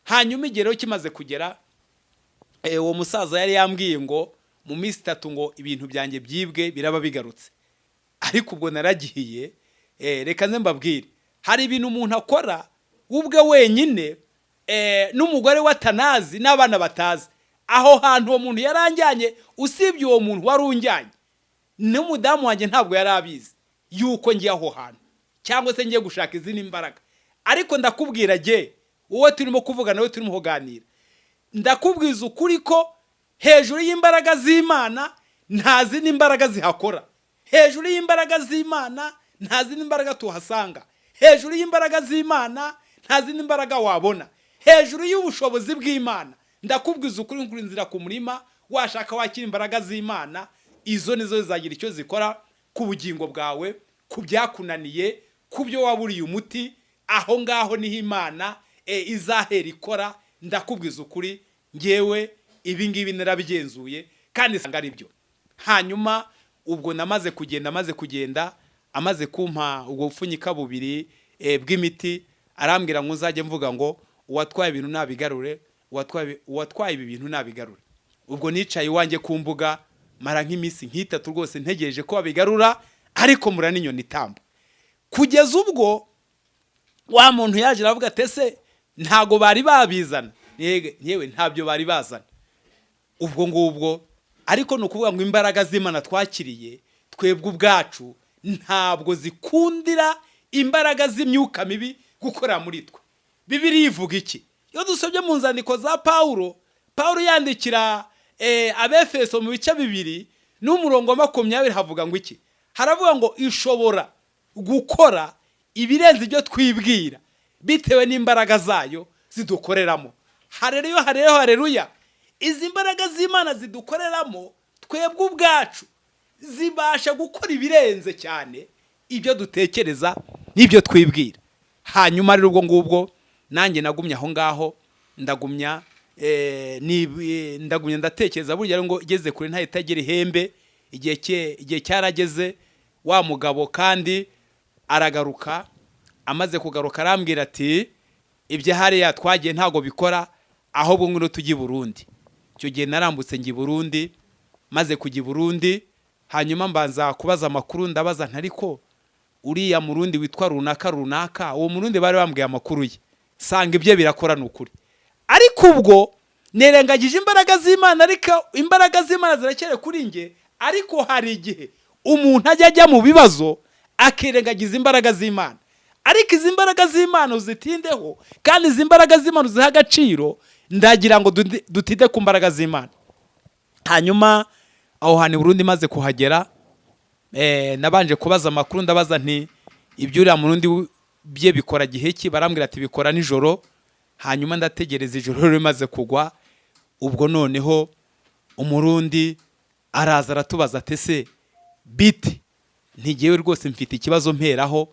Hanyuma igihe rero kimaze kugera, uwo musaza yari yambwiye ngo mu minsi 3 ngo ibintu byanjye byibwe biraba bigarutse. Ariko ubwo naragiye. Reka nze mbabwire, hari ibintu umuntu akora ubwe wenyine, n'umugore we atanazi, n'abana batazi. Aho hantu uwo muntu yaranjyanye, usibye uwo muntu wari unjyanye, n'umudamu wanjye ntabwo yari abizi yuko ngiye aho hantu cyangwa se ngiye gushaka izindi mbaraga. Ariko ndakubwira jye, wowe turimo kuvuga nawe, turimo kuganira, ndakubwiza ukuri ko hejuru y'imbaraga z'Imana nta zindi mbaraga zihakora. Hejuru y'imbaraga z'Imana nta zindi mbaraga tuhasanga. Hejuru y'imbaraga z'Imana nta zindi mbaraga wabona. Hejuru y'ubushobozi bw'Imana, ndakubwiza ukuri, nkuri inzira ku murima, washaka wakira imbaraga z'Imana, izo nizo zizagira icyo zikora ku bugingo bwawe, ku byakunaniye, ku byo waburiye umuti. Aho ngaho niho Imana izahera ikora. Ndakubwiza ukuri, ngewe ibi ngibi narabigenzuye kandi nsanga ari byo. Hanyuma ubwo namaze kugenda, amaze kugenda, amaze kumpa ubwo bupfunyika bubiri bw'imiti, arambwira ngo nzajye mvuga ngo: "Uwatwaye ibintu nabigarure, uwatwaye ibi bintu nabigarure." Ubwo nicaye iwanjye ku mbuga, mara nk'iminsi nk'itatu rwose ntegereje ko babigarura, ariko mura n'inyoni itamba, kugeza ubwo wa muntu yaje aravuga ati: "Ese ntago bari babizana?" "Yewe, ntabyo bari bazana." Ubwo ngubwo ariko ni ukuvuga ngo imbaraga z'Imana twakiriye twebwe ubwacu ntabwo zikundira imbaraga z'imyuka mibi gukorera muri twe. Bibiliya ivuga iki? Iyo dusobye mu nzandiko za Pawulo, Pawulo yandikira Abefeso mu bice 2 n'umurongo wa 20, havuga ngo iki? Haravuga ngo ishobora gukora ibirenze ibyo twibwira bitewe n'imbaraga zayo zidukoreramo. Hareruya, hareruya, hareruya! Izi mbaraga z'Imana zidukoreramo twebwe ubwacu zibasha gukora ibirenze cyane ibyo dutekereza n'ibyo twibwira. Hanyuma rero ubwo ngubwo nanjye nagumye aho ngaho, ndagumya, ndagumya ndatekereza. Burya rero ngo igeze kure ntahita itagira ihembe. Igihe cyarageze, wa mugabo kandi aragaruka. Amaze kugaruka, arambwira ati: "Ibyo hariya twagiye ntabwo bikora, ahubwo ngwino tujye i Burundi." Icyo gihe narambutse njya i Burundi. Maze kujya i Burundi, hanyuma mbanza kubaza amakuru. Ndabaza ntariko uriya Murundi witwa runaka runaka, uwo Murundi bari bambwiye amakuru ye, sanga ibyo birakora, ni ukuri. Ariko ubwo nirengagije imbaraga z'Imana, ariko imbaraga z'Imana ziracyari kuri njye. Ariko hari igihe umuntu ajya mu bibazo akirengagiza imbaraga z'Imana. Ariko izi mbaraga z'Imana uzitindeho, kandi izi mbaraga z'Imana uzihe agaciro. Ndagira ngo dutinde ku mbaraga z'Imana. Hanyuma aho hantu i Burundi, maze kuhagera, nabanje kubaza amakuru. Ndabaza nti: Ibyo uriya murundi bye bikora gihe ki? Barambwira ati bikora nijoro. Hanyuma ndategereza, ijoro rimaze kugwa, ubwo noneho umurundi araza aratubaza ati: "Ese bite?" Ntigewe rwose mfite ikibazo mperaho.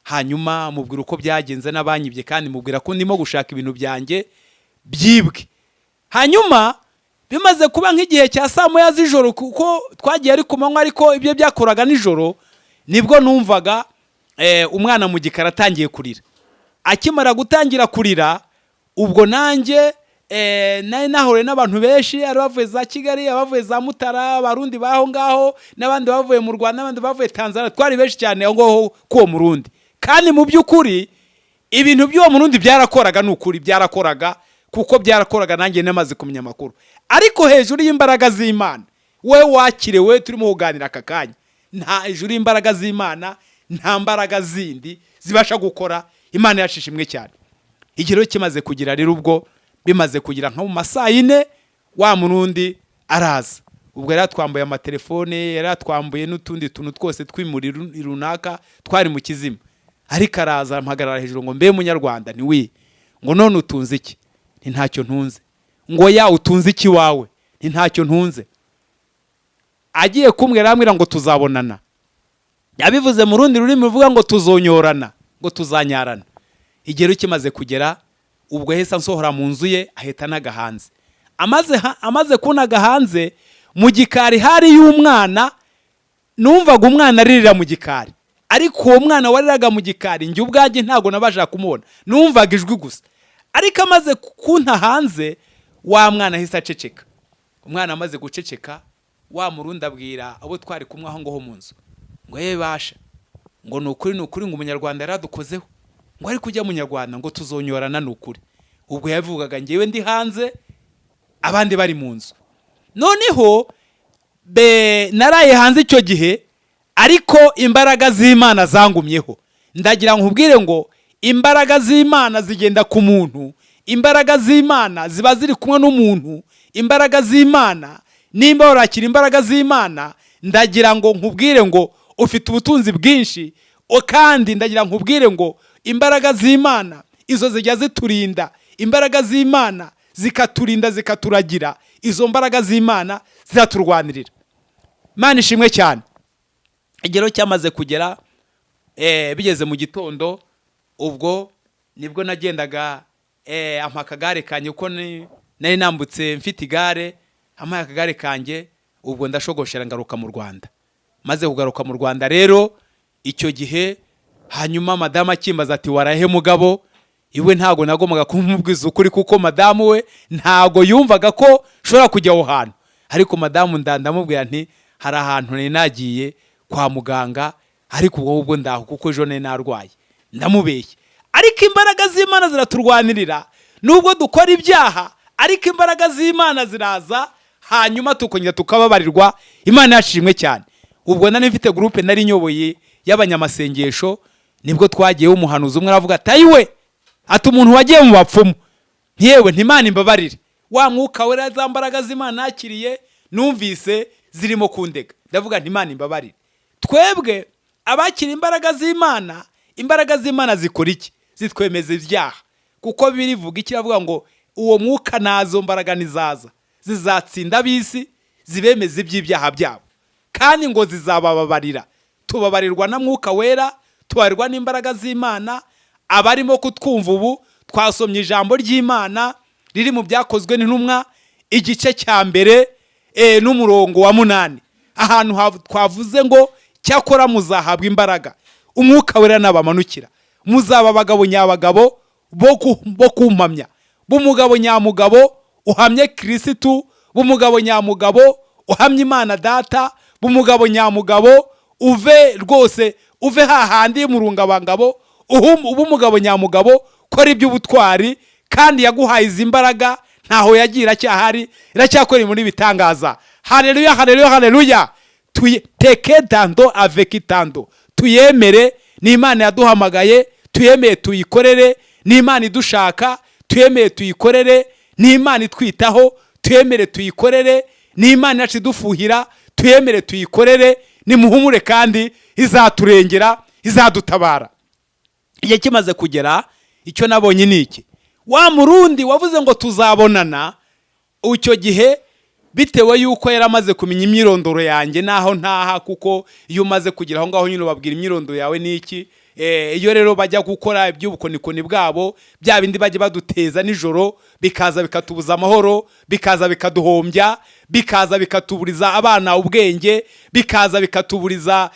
Hanyuma mubwira uko byagenze n'abanyibye, kandi mubwira ko ndimo gushaka ibintu byanjye byibwe. Hanyuma bimaze kuba nk'igihe cya saa 1 z'ijoro, kuko twagiye ari ku manywa ariko ibyo byakoraga nijoro, nibwo numvaga umwana mu gikari atangiye kurira. Akimara gutangira kurira, ubwo nanjye nari nahuye n'abantu benshi, ari bavuye za Kigali, abavuye za Mutara, Abarundi baho ngaho, n'abandi bavuye mu Rwanda, n'abandi bavuye Tanzania. Twari benshi cyane aho ngaho k'uwo murundi. Kandi mu by'ukuri ibintu by'uwo murundi byarakoraga, ni ukuri byarakoraga, kuko byarakoraga nanjye namaze kumenya amakuru. Ariko hejuru y'imbaraga z'Imana, we wakiriwe turimo kuganira aka kanya, nta hejuru y'imbaraga z'Imana nta mbaraga zindi zibasha gukora. Imana yacu ishimwe cyane. Igihe rero kimaze kugira rero, ubwo bimaze kugira nko mu ma saa 4, wa murundi araza. Ubwo yari yatwambuye amatelefone, yari yatwambuye n'utundi tuntu twose tw'imuri runaka twari mu kizima. Ariko araza ampagarara hejuru ngo: "Mbe munyarwanda?" Ni wi ngo: "None utunze iki?" Ni ntacyo ntunze. Ngo: "Ya, utunze iki wawe?" Ni ntacyo ntunze. Agiye kumbwira, arambwira ngo tuzabonana. Yabivuze mu rundi rurimi ruvuga ngo tuzonyorana, ngo tuzanyarana. Igihe rero kimaze kugera, ubwo yahise ansohora mu nzu ye, ahita anaga hanze. Amaze kunaga hanze, mu gikari hari y'umwana. Numvaga umwana aririra mu gikari, ariko uwo mwana wariraga mu gikari njye ubwanjye ntabwo nabasha kumubona, numvaga ijwi gusa. Ariko amaze kunta hanze, wa mwana ahise aceceka. Umwana amaze guceceka, wa murundi abwira abo twari kumwe aho ngaho mu nzu ngo: "Ye basha," ngo, "ni ukuri, ni ukuri," ngo, "umunyarwanda yaradukozeho," ngo, "ariko ujya munyarwanda," ngo, "tuzonyorana, ni ukuri." Ubwo yabivugaga ngewe ndi hanze, abandi bari mu nzu. Noneho be naraye hanze icyo gihe, ariko imbaraga z'Imana zangumyeho. Ndagira ngo nkubwire ngo imbaraga z'Imana zigenda ku muntu, imbaraga z'Imana ziba ziri kumwe n'umuntu. Imbaraga z'Imana, nimba warakira imbaraga z'Imana, ndagira ngo nkubwire ngo ufite ubutunzi bwinshi. Kandi ndagira nkubwire ngo imbaraga z'Imana izo zijya ziturinda, imbaraga z'Imana zikaturinda, zikaturagira. Izo mbaraga z'Imana ziraturwanirira. Imana ishimwe cyane. Igero cyamaze kugera, bigeze mu gitondo, ubwo nibwo nagendaga, ampa akagare kanjye, kuko nari nambutse mfite igare. Ampaye akagare kanjye, ubwo ndashogoshera ngaruka mu Rwanda. Maze kugaruka mu Rwanda rero icyo gihe, hanyuma madamu akimbaza ati: "Warahe mugabo?" Iwe ntabwo nagombaga kumubwiza ukuri, kuko madamu we ntabwo yumvaga ko nshobora kujya aho hantu. Ariko madamu ndamubwira nti: "Hari ahantu nari nagiye kwa muganga, ariko ubwo ngubwo ndaho kuko ejo nari narwaye." Ndamubeshya, ariko imbaraga z'Imana ziraturwanirira. Nubwo dukora ibyaha, ariko imbaraga z'Imana ziraza, hanyuma tukongera tukababarirwa. Imana yashimwe cyane. Ubwo nari mfite groupe nari nyoboye y'abanyamasengesho, nibwo twagiyeho. Umuhanuzi umwe aravuga ati: "Ayiwe," ati, "umuntu wagiye mu bapfumu." Ntiyewe, ntimana imbabarire. Wa mwuka wera, za mbaraga z'Imana nakiriye, numvise zirimo kundega. Ndavuga nti: "Imana imbabarire." Twebwe abakira imbaraga z'Imana, imbaraga z'Imana zikora iki? Zitwemeza ibyaha. Kuko birivuga iki? Iravuga ngo uwo mwuka nazo mbaraga nizaza, zizatsinda ab'isi, zibemeza iby'ibyaha byabo, kandi ngo zizabababarira. Tubabarirwa na Mwuka Wera, tubabarirwa n'imbaraga z'Imana. Abarimo kutwumva ubu, twasomye ijambo ry'Imana riri mu Byakozwe n'Intumwa, igice cya 1 n'umurongo wa 8, ahantu twavuze ngo: "Cyakora muzahabwa imbaraga Umwuka Wera nabamanukira, muzaba abagabo nyabagabo bo kumpamya." B'umugabo nyamugabo uhamye Kirisitu, b'umugabo nyamugabo uhamye Imana Data, b'umugabo nyamugabo uve rwose, uve hahandi mu rungabangabo, ube umugabo nyamugabo, kora iby'ubutwari. Kandi yaguhaye izi mbaraga, ntaho yagiye, iracyahari, iracyakora muri bitangaza. Haleluya, haleluya, haleluya! Teke dando aveki tando, tuyemere, ni Imana yaduhamagaye, tuyemeye tuyikorere. Ni Imana idushaka, tuyemeye tuyikorere. Ni Imana itwitaho, tuyemere tuyikorere. Ni Imana yacu idufuhira, tuyemere tuyikorere. Nimuhumure, kandi izaturengera, izadutabara. Igihe kimaze kugera, icyo nabonye ni iki: wa Murundi wavuze ngo tuzabonana, icyo gihe bitewe yuko yari amaze kumenya imyirondoro yanjye n'aho ntaha, kuko iyo umaze kugera aho ngaho nyine ubabwira imyirondoro yawe n'iki. Iyo rero bajya gukora iby'ubukonikoni bwabo, bya bindi bajya baduteza nijoro, bikaza bikatubuza amahoro, bikaza bikaduhombya, bikaza bikatuburiza abana ubwenge, bikaza bikatuburiza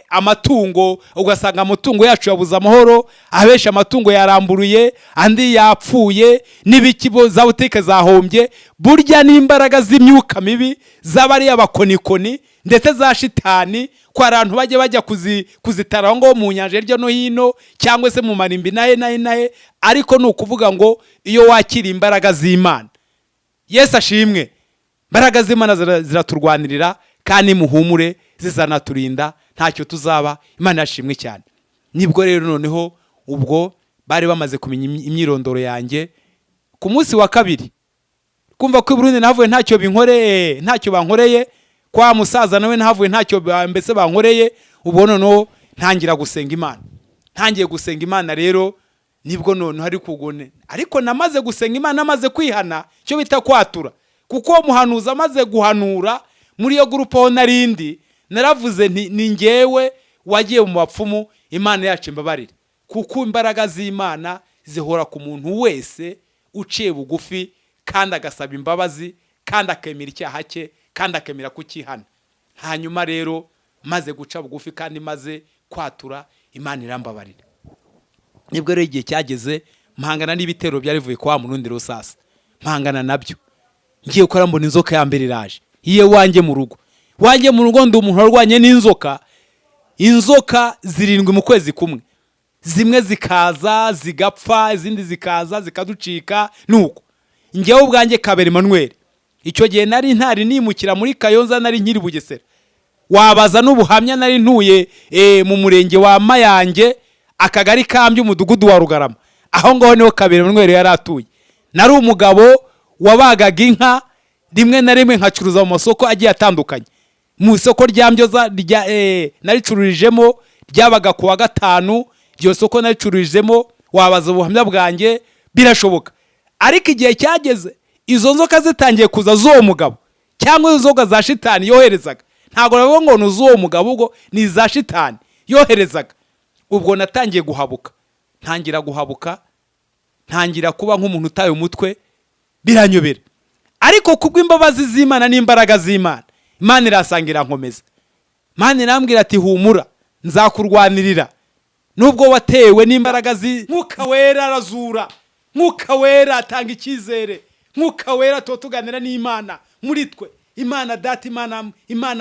amatungo, ugasanga amatungo yacu yabuze amahoro, abenshi amatungo yaramburuye, andi yapfuye, n'ibiki, za butike zahombye. Burya n'imbaraga z'imyuka mibi z'abariya bakonikoni ndetse za shitani, ko hari abantu bajya bajya kuzitara aho ngaho mu nyanja hirya no hino, cyangwa se mu marimbi nahe nahe nahe. Ariko ni ukuvuga ngo iyo wakira imbaraga z'Imana, Yesu ashimwe, imbaraga z'Imana ziraturwanirira, kandi muhumure, zizanaturinda, ntacyo tuzaba. Imana yashimwe cyane. Nibwo rero noneho ubwo bari bamaze kumenya imyirondoro yanjye, ku munsi wa kabiri kumva ko i Burundi nahavuye ntacyo binkoreye, ntacyo bankoreye, kwa musaza nawe nahavuye ntacyo mbese bankoreye. Ubwo noneho ntangira gusenga Imana. Ntangiye gusenga Imana rero, nibwo noneho ari kugone, ariko namaze gusenga Imana, amaze kwihana, icyo bita kwatura, kuko uwo muhanuzi amaze guhanura muri iyo groupe aho narindi, naravuze nti: "Ni ngewe wagiye mu bapfumu, Imana yacu imbabarire," kuko imbaraga z'Imana zihora ku muntu wese uciye bugufi kandi agasaba imbabazi kandi akemera icyaha cye kandi akemera kukihana. Hanyuma rero maze guca bugufi kandi maze kwatura, Imana irambabarira. Nibwo rero igihe cyageze mpangana n'ibitero byari bivuye kwa murundi rusasa, mpangana nabyo. Ngiye gukora, mbona inzoka ya mbere iraje iye wanjye mu rugo. Wanjye mu rugo, ndi umuntu warwanye n'inzoka, inzoka zirindwi mu kwezi kumwe. Zimwe zikaza zigapfa, izindi zikaza zikaducika. Nuko njyewe ubwanjye Kabera Emmanuel, icyo gihe nari ntari nimukira muri Kayonza, nari nkiri Bugesera. Wabaza n'ubuhamya, nari ntuye mu murenge wa Mayange, akagari Kambye, umudugudu wa Rugarama. Aho ngaho niho Kabera Emmanuel yari atuye. Nari umugabo wabagaga inka, rimwe na rimwe nkacuruza mu masoko agiye atandukanye. Mu isoko rya Mbyoza rya naricururijemo, ryabaga ku wa gatanu. Iryo soko naricururijemo, wabaza ubuhamya bwanjye, birashoboka. Ariko igihe cyageze izo nzoka zitangiye kuza z'uwo mugabo, cyangwa izo nzoka za shitani yoherezaga, ntabwo navuga ngo ni iz'uwo mugabo, ubwo ni iza shitani yoherezaga. Ubwo natangiye guhabuka, ntangira guhabuka, ntangira kuba nk'umuntu utaye umutwe, biranyobera. Ariko kubw'imbabazi z'Imana n'imbaraga z'Imana, Imana irasanga irankomeza. Imana irambwira ati: "Humura, nzakurwanirira nubwo watewe n'imbaraga zi Mwuka Wera arazura, Mwuka Wera atanga icyizere, Mwuka Wera tuba tuganira n'Imana muri twe, Imana Data, Imana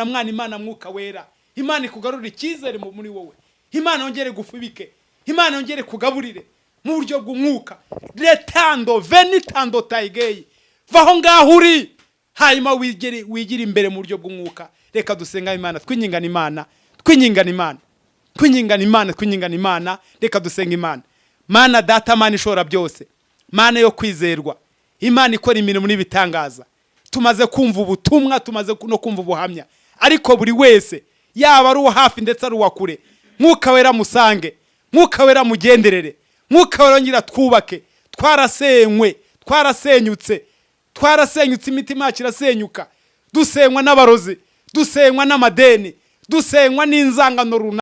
Mwana, Imana Mwuka Wera. Imana ikugarurira icyizere muri wowe, Imana yongere gufubike, Imana yongere kugaburire mu buryo bw'umwuka. Retando venitando tayigeyi, va aho ngaho uri, hanyuma wigere wigire imbere mu buryo bw'umwuka. Reka dusenga Imana, twinyingana Imana, twinyingana Imana, twinyingana Imana, twinyingana Imana. Reka dusenga Imana. Mana Data, Mana ishobora byose, Mana yo kwizerwa, Imana ikora imirimo n'ibitangaza, tumaze kumva ubutumwa, tumaze no kumva ubuhamya, ariko buri wese, yaba ari uwo hafi ndetse ari uwa kure, Mwuka Wera musange, Mwuka Wera mugenderere, Mwuka Wera ngira twubake. Twarasenywe, twarasenyutse, twarasenyutse, imitima yacu irasenyuka, dusenywa n'abarozi, dusenywa n'amadeni, dusenywa n'inzangano runaka.